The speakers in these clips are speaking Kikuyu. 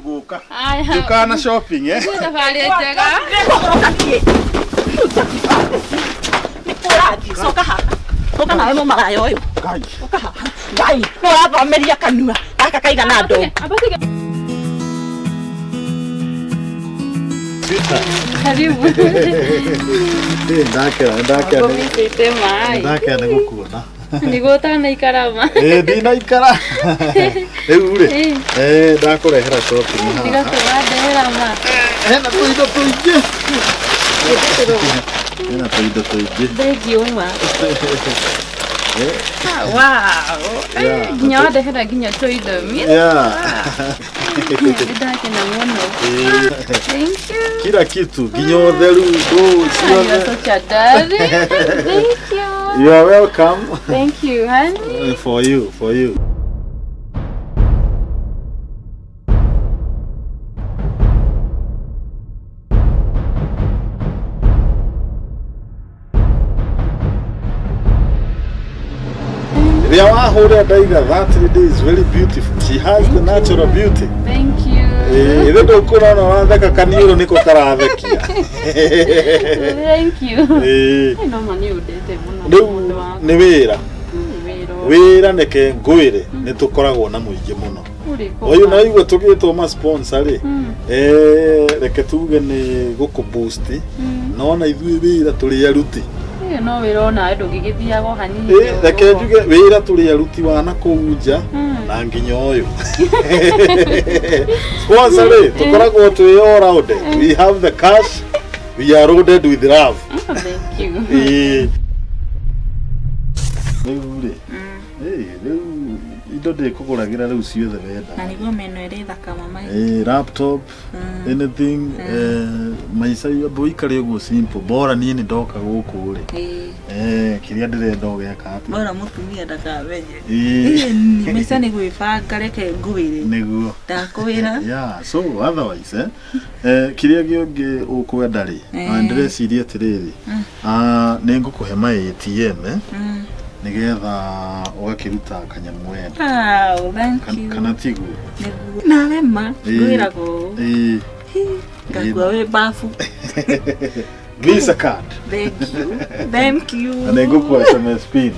Gũka. Aya. Ndũkana shopping eh. Thabarĩ njega. Nĩkũrathiĩ coka haha coka nawe mũmaraya ũyũ Ngai. Ũka haha ngai no ũrathomeria kanua gaka kaigana ndongi. Karibu. Eh, ndakena ndakena. Ngũmicĩte maĩ. Ndakena nĩ gũkuona. Nĩguo ũtanaikara ma. Eh, ndinaikara. Rĩu rĩ, Eh. eh, ndakũrehera shopping Tiga haha. kũrandehera ma. Hena tũindo tũingĩ. Hena tũindo tũingĩ. Thengiũ ma. Eh, Wow. Yeah. Nginya wandehera nginya tũindomi. yeah. Nĩndakena mũno. Eh, Thank you. Kila kitu nginya ũtheru ndũ You are ciothe. such a darling. Thank you. You are welcome. Thank you, honey. For you, for you. Rĩrĩa wahũra ndaiga that lady is very beautiful. She has the natural beauty. Thank you. Eh, ithe ndũkũrona watheka kaniũrũ nĩko karathekia. Thank you. Eh, No ma nĩ ũndete mũno Rĩu mũndũ wakwa. nĩ wĩra. Nĩ wĩra Wĩra nĩke ngwĩre nĩ tũkoragwo na mũingĩ mũno. ũrĩkũ? Ũyũ na igua tũgĩtwo ma sponsor rĩ. Mm. Eh, reke tuge nĩ gũkũ boost. Mm. No na ithuĩ wĩra tũrĩ aruti. Ĩyo no wĩra onawe ndũngĩgĩthiaga o hanini. Eh, reke njuge wĩra tũrĩ aruti wa na kũu nja Mm. na nginya ũyũ. Sponsor rĩ, tũkoragwo twĩ all round. We have the cash, we are loaded with love. Oh, thank you. Ĩĩ. Rĩu rĩ, ĩĩ, rĩu indo ndĩkũgũragĩra rĩu ciothe wenda. Na nĩguo meno ĩrĩ thaka mama. Eh, laptop anything eh, maica amba ũikare ũguo simple bora niĩ nĩ ndoka gũkũ rĩ eh, kĩrĩa ndĩrenda ũgeka atĩa Bora mũtumia ndakamenye. Ĩĩ, Ĩni maica nĩ gwĩbanga reke ngwĩre. nĩguo Ndakwĩra. yeah so otherwise eh, eh, kĩrĩa gĩũngĩ ũkwenda rĩ Eh. ah, ndĩreciria atĩrĩrĩ ah, nĩ ngũkũhe ma ATM eh, nĩgetha ũgakĩruta kanyamũ wenda Oh, thank you. kana tiguo Nĩguo. Nawe ma Ĩĩ. ngwĩragwo. Ĩĩ. Ngakua wĩ babu. Visa card Thank you. Thank you. na nĩ ngũkũhe SMS pin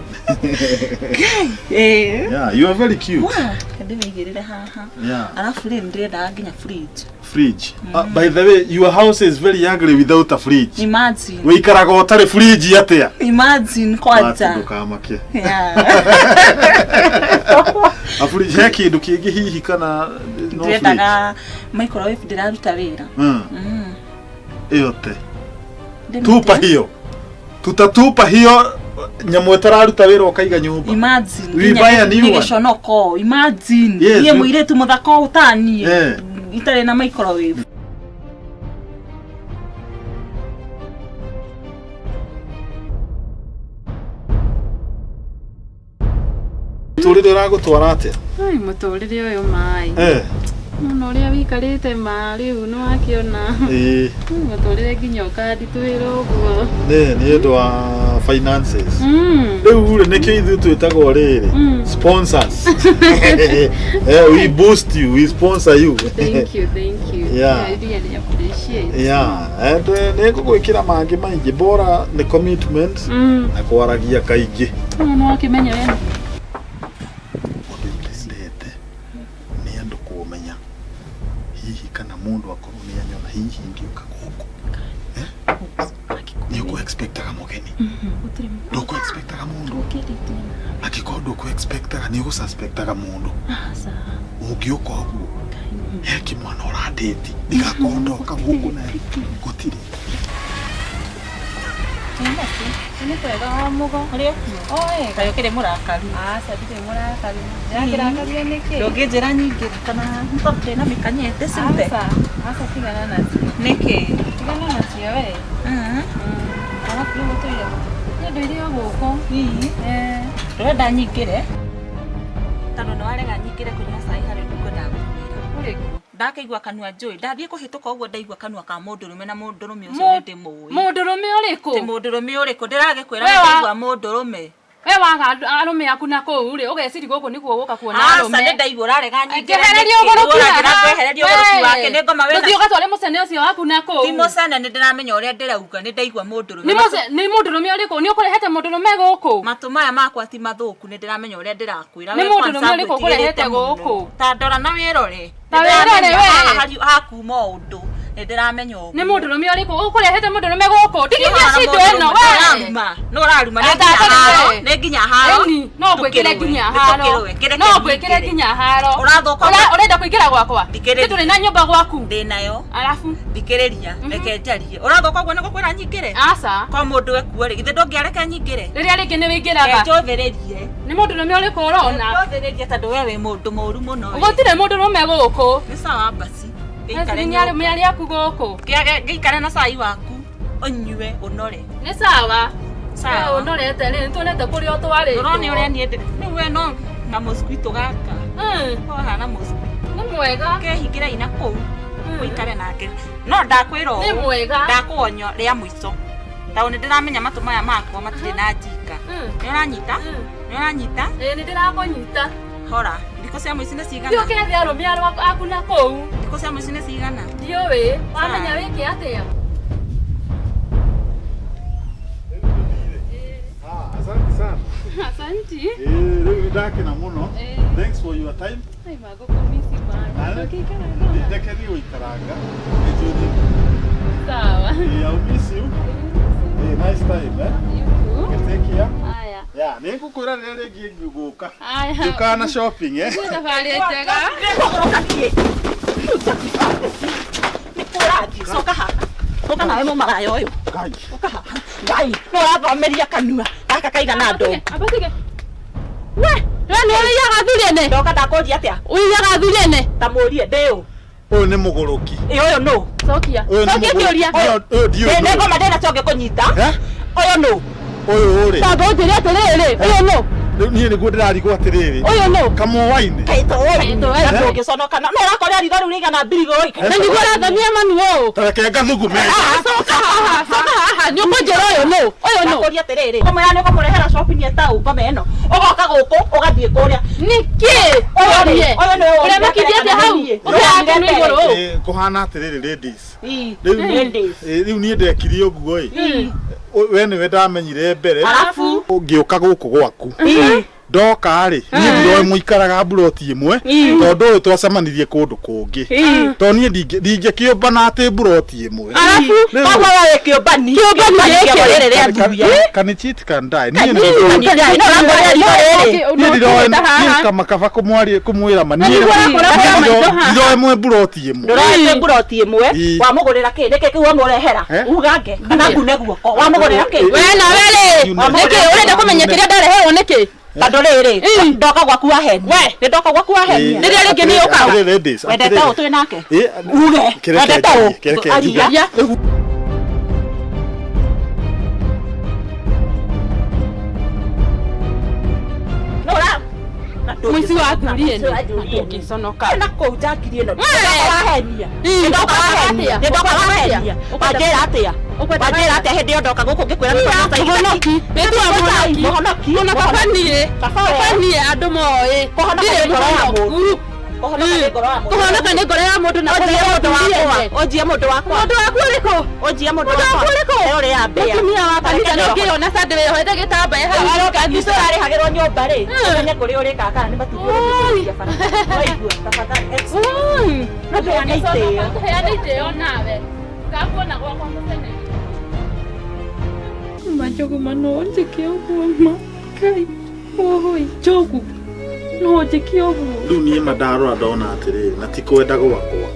Eh. yeah you are very cute Wa, ndĩmĩigĩrĩre haha. yeah Arabu rĩ nĩndĩrendaga nginya fridge. fridge by the way your house is very ugly without a fridge Imagine. wĩikaraga ũtarĩ fridge atĩa Imagine kwanja. ndũkamake Yeah. a fridge he kĩndũ kĩngĩ hihi kana no fridge Ndĩrendaga microwave ndĩraruta wĩra. Mm, Mm. ĩyo te Ndĩmĩte. tupa hiyo tutatupa hiyo nyamũ ĩtararuta wĩra ũkaiga nyũmba Imagine. We nginya buy a new nĩ one. gĩconoko. Imagine. Yes, Niĩ we- mũirĩtu mũthaka ũũ taniĩ. Eh. Itarĩ na microwave. Mũtũrĩre ũragũtwara atĩa Ai, mũtũrĩre ũyũ maĩ. Eh, Mũno ũrĩa wĩikarĩte ma rĩu nĩ wakĩona. ĩĩ, Mũtũrĩre nginya ũkanditũhĩra ũguo. nĩ nĩ ũndũ wa finances Mm. rĩu rĩ nĩkĩo ithuĩ twĩtagwo rĩrĩ Mm. sponsors eh, we boost you we sponsor you Thank you, thank you. Yeah. I really appreciate. yeah and nĩ ngũgwĩkĩra mangĩ maingĩ bora nĩ commitment Mm. na kwaragia kaingĩ No no wakĩmenya we. ũndũ itendete nĩ andũ kũmenya hihi kana mũndũ akorwo nĩ anyona hihi ngĩũka gũkũ nĩ ũkũ expectaga mũgeni ndũkũ expectaga mũndũ angĩkorwo ndũkũ expectaga nĩ ũgũ-suspectaga mũndũ ũngĩũka ũguo he kĩmwana ũrandĩti ndigakorwo ndoka gũkũ na gũtirĩ Nĩ kwega wa mũgo. Ũrĩ okuo? Oe. Kaĩ ũkĩrĩ mũrakaru. Aca ndirĩ mũrakaru. Ndĩrakĩrakario nĩkĩ? Ndũngĩnjĩra nyingĩ kana nĩ tondũ ndĩna mĩkanye ndĩcirute. Aca, aca tigana nacio. Nĩkĩ? Tigana nacio we. Mm. Arabu rĩu ũtũire kũ? Nĩ ndũire o gũkũ. Hihi. Eh. Ndũrenda nyingĩre? Tondũ nĩ warega nyingĩre kũnyua cai harĩ ũndũ ngwendaga gũkwĩra. Ũrĩkũ? Ndakĩigua kanua njũĩ ndathiĩ kũhĩtũka ũguo ndaigua kanua ka mũndũrũme na mũndũrũme ũcio Mũ- nĩ ndĩmũĩ. Mũndũrũme ũrĩkũ? Ti mũndũrũme ũrĩkũ ndĩragĩkwĩra We wa- ndaigua mũndũrũme. We waga arũme aku na kũu rĩ, ũgeciri gũkũ nĩkuo gũka kuona Aca arũme. nĩ ndaigua ũrarega nyingĩre. Ngehereria ũgũrũki haha. Kwehereria ũgũrũki wake nĩ ngoma wĩna. Ndũthiĩ ũgatware mũcene ũcio waku na kũu. Ti mũcene nĩ ndĩramenya ũrĩa ndĩrauga nĩ ndaigua mũndũrũme. Nĩ mũce nĩ mũndũrũme ũrĩkũ? Nĩ ũkũrehete mũndũrũme gũkũ? Matũ maya makwa ti mathũku nĩ ndĩramenya ũrĩa ndĩrakwĩra. Nĩ mũndũrũme ũrĩkũ ũkũrehete gũkũ? Ta ndora na wĩrore. Ta wĩrore we. Haha hakuma ũndũ nĩ ndĩramenya ũguo. Nĩ mũndũrũme ũrĩkũ ũkũrehete mũndũrũme gũkũ? Tigithia cindo ĩno we. No ũraruma nĩ Ata nginya kũrĩ haro. we. Nĩ nginya haro. Ĩni, no ngwĩkĩre nginya haro. No ngwĩkĩre nginya haro. Ũrathũka Ũrenda kũingĩra gwakwa? Thikĩrĩria. Ndũrĩ na nyũmba gwaku. Ndĩnayo. Arabu. Thikĩrĩria, reke njarie. Ũrathũka ũguo nĩ gũkwĩra nyingĩre? Aca. Kwa mũndũ ekuo rĩ, githĩ ndũngĩareke nyingĩre? Rĩrĩa rĩngĩ nĩ wĩingĩraga. Njothĩrĩrie. Nĩ mũndũrũme ũrĩkũ ũrona? Njothĩrĩrie tondũ we wĩ mũndũ mũũru mũno. Gũtirĩ mũndũrũme gũkũ. Nĩ sawa basi. Gĩikare nĩ arũme arĩa aku gũkũ. Gĩikare na cai waku, ũnyue, ũnore. Nĩ sawa. Sawa. We ũnorete rĩ, nĩtuonete kũrĩa ũtwarĩtwo. Ũrona ũrĩa niĩ ndĩ. Rĩu we no na mosquito gaka. Ũhana mosquito. Nĩ mwega. Kehingĩra ina kũu. Ũikare nake. No ndakwĩra ũũ. Nĩ mwega. Ndakuonya rĩa mũico. Tondũ nĩ ndĩramenya matũ maya makwa matirĩ na njika. Nĩ ũranyita? Nĩ ũranyita? Ĩĩ nĩ ndĩrakũnyita. Hora. Thikũ cia mũici nĩ cigana? Thiĩ ũkethe arũme aku na kũu. Thikũ cia mũici nĩ cigana? Ndiũĩ. Wamenya wĩke atĩa? Asante sana. Asante. Rĩu ndakena mũno. Thanks for your time. Ai magũkũmisi bana. Ndekerie gũikaranga. Nĩnjũĩ. Sawa. I'll miss you. Hey, nice time, eh? You too. Take care. Aya. Yeah, nĩ ngũkwĩra rĩrĩa rĩngĩ ngũka. Aya. Ndũkana shopping, eh? Nĩ thabarĩ njega. Nĩ kũrathiĩ. Coka haha. Coka nawe mũmaraya ũyũ. Ngai. Coka haha. Ngai, no ũrathomeria kanua. Gaka kaigana ndongu. Abatige. We, we nĩ ũiyaga thuriene. Ndoka ndakũria atĩa? Ũiyaga thuriene. Ta mũrie ndĩ ũ? Ũyũ nĩ mũgũrũki. Ĩ ũyũ nũ? Cokia. Ũyũ nĩ Cokia mũgũrũki. kĩũria. Ũyũ ndiũĩ. Nĩ ngoma ndĩna cionge kũnyita. Ũyũ nũ? Ũyũ rĩ. Tamba ũnjĩre atĩrĩrĩ, ũyũ nũ? Rĩu niĩ nĩguo ndĩrarigwo atĩrĩrĩ. Ũyũ nũ? Kamũwainĩ. Ndũngĩconoka. No ũrakorera ritho rĩu rĩigana mbirigũ ĩ. Na nĩguo ũrathamia manu ũũ. Ta reke ngathugume. Coka haha, coka haha. Nĩ ũkũnjĩra ũyũ nũ? Ũyũ nũ? Ndakũria atĩrĩrĩ. Ũmwĩra nĩ ũkũmũrehera shopping ĩtaũ ngoma ĩno. Ũgoka gũkũ ũgathiĩ kũrĩa. Nĩkĩ? Ũyũ rĩ, ũyũ nĩ Ũrĩa makithia atĩa hau? Ũkĩra kĩnu igũrũ ũũ. Kũhana atĩrĩrĩ ladies. Rĩu niĩ ndekire ũguo ĩ. We nĩwe ndamenyire mbere. Arabu ngĩũka gũkũ gwaku. Ndoka rĩ, niĩ ndiroĩ mũikaraga mburoti ĩmwe, tondũ ũyũ twacemanirie kũndũ kũngĩ. Tondũ niĩ ndingĩkĩũmbana atĩ mburoti ĩmwe. Arabu koguo we wĩ kĩũmbani. Kĩũmbani gĩkĩ rĩrĩ rĩa thuya. Can cheat can die. Niĩ ndiroĩ niĩ kamakaba kũmwĩra ma niĩ ndiroĩ mwĩ mburoti ĩmwe. Ndũroĩ twĩ mburoti ĩmwe. Wamũgũrĩra kĩ? Nĩkĩ kĩu wamũrehera? Ugange kana ngune guoko. Wamũgũrĩra kĩ? We nawe rĩ, nĩkĩ ũrenda kũmenya kĩrĩa ndareherwo nĩkĩ? Tondũ rĩrĩ, ndoka gwaku wahenia. Nĩ ndoka gwaku wahenia. Rĩrĩa rĩngĩ nĩ ũkaga. Wendete ũ twĩ nake? Uge. Wendete ũ? Aria. Mũici wa thuriene. Ndũngĩconoka. Na kũu njangiri ĩno. Wahenia. Ndoka wahenia. Ndoka wahenia. Wanjĩra atĩa? Wanjĩra atĩa hĩndĩ ĩyo ndoka gũkũ ngĩkwĩra nĩ Mũhonoki. Wĩtua mũhonoki. Mũhonoki. Ona baba niĩ. Baba niĩ andũ moĩ. Kũhonoka nĩ ngoro ya mũndũ. Kũhonoka Kũhonoka nĩ ngoro ya mũndũ na Ũnjie mũndũ wakwa. Ũnjie mũndũ wakwa. Mũndũ waku ũrĩkũ? Ũnjie mũndũ wakwa. Mũndũ waku ũrĩkũ? Ũrĩa ũrĩa mbĩa. Mũtumia wa kanitha nĩ ũngĩona Sunday wĩyohete gĩtambaya hau aroka Icio ũrarĩhagĩrwo nyũmba rĩ. Ũmenye kũrĩa ũrĩkaga kana nĩ matumbĩ ũrĩkĩtie bara. Waigua tafadhali. Ndũheane itĩo. Ndũheane itĩo nawe. Ngakuona gwakwa mũthenya. Majogu no njĩke ũguo ma. Ngai. Ũhũi njogu. No njĩke ũguo. Rĩu niĩ ma ndarora ndona atĩrĩrĩ na ti kwenda gwakwa.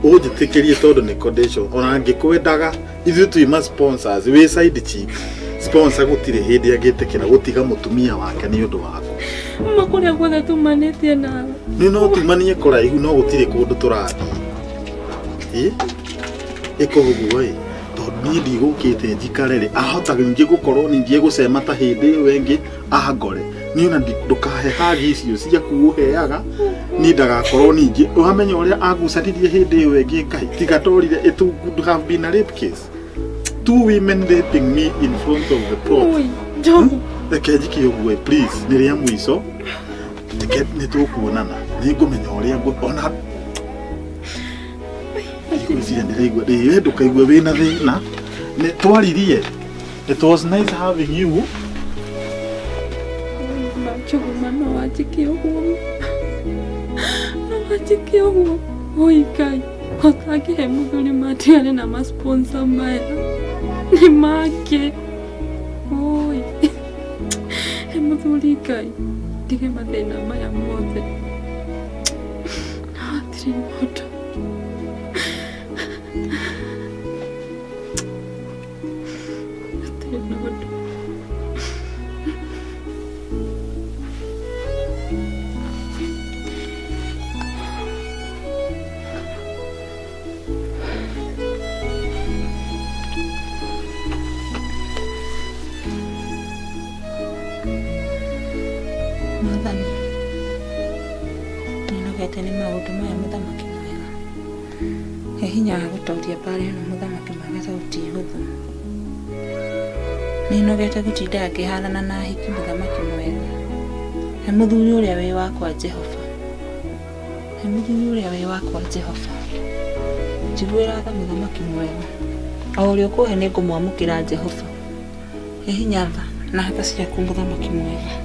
Ũnjĩtĩkĩrie tondũ nĩ condition. Ona ngĩkwendaga ithuĩ twĩ ma sponsors, wĩ side chick. Sponsor gũtirĩ hĩndĩ angĩtĩkĩra gũtiga mũtumia wake nĩ ũndũ waku. Ma kũrĩa guothe tumanĩtie nawe. Nĩ no tumanie kũraihu no gũtirĩ kũndũ tũrathiĩ. Ĩ? Ĩka ũguo ĩ. Tondũ niĩ ndigũkĩte njikare rĩ, ahota ningĩ gũkorwo ningĩ gũcema ta hĩndĩ ĩyo ĩngĩ angore. Niĩ ona ndũkahe hagi icio ciaku ũheaga, niĩ ndagakorwo ningĩ. Ũramenya ũrĩa agucanirie hĩndĩ ĩyo ĩngĩ Ngai, tiga ndorire it would have been a rape case. Two women raping me in front of the plot. Oi, Njogu. Reke njike ũguo please, nĩ rĩa mũico. Reke nĩ tũkuonana. Nĩ ngũmenya ũrĩa ona ngwĩciria ndĩraigua we ndũkaigue wĩna thĩna. Nĩ twaririe. It was nice having you. Njũgũma no wanjĩke ũguo. No wanjĩke ũguo. Oi Ngai, ũtangĩhe mũthuri matigane na ma-sponsor maya. Nĩ make. Oi. He mũthuri Ngai, ndige mathĩna maya mothe. Hatirĩ na ũndũ. Hatirĩ na ũndũ. Mwathani, nĩnogete nĩ maũndũ maya mũthamaki mwega. He hinya wa gũtooria mbaara ĩno mũthamaki mwega tondũ ti hũthũ. Nĩnogete gũtinda ngĩharana na ahiki mũthamaki mwega. He mũthuri ũrĩa wĩ wakwa Jehova. He mũthuri ũrĩa wĩ wakwa Jehova. Njiguĩra tha mũthamaki mwega. O ũrĩa ũkũhe nĩngũmwamũkĩra Jehova. He hinya tha na tha ciaku mũthamaki mwega.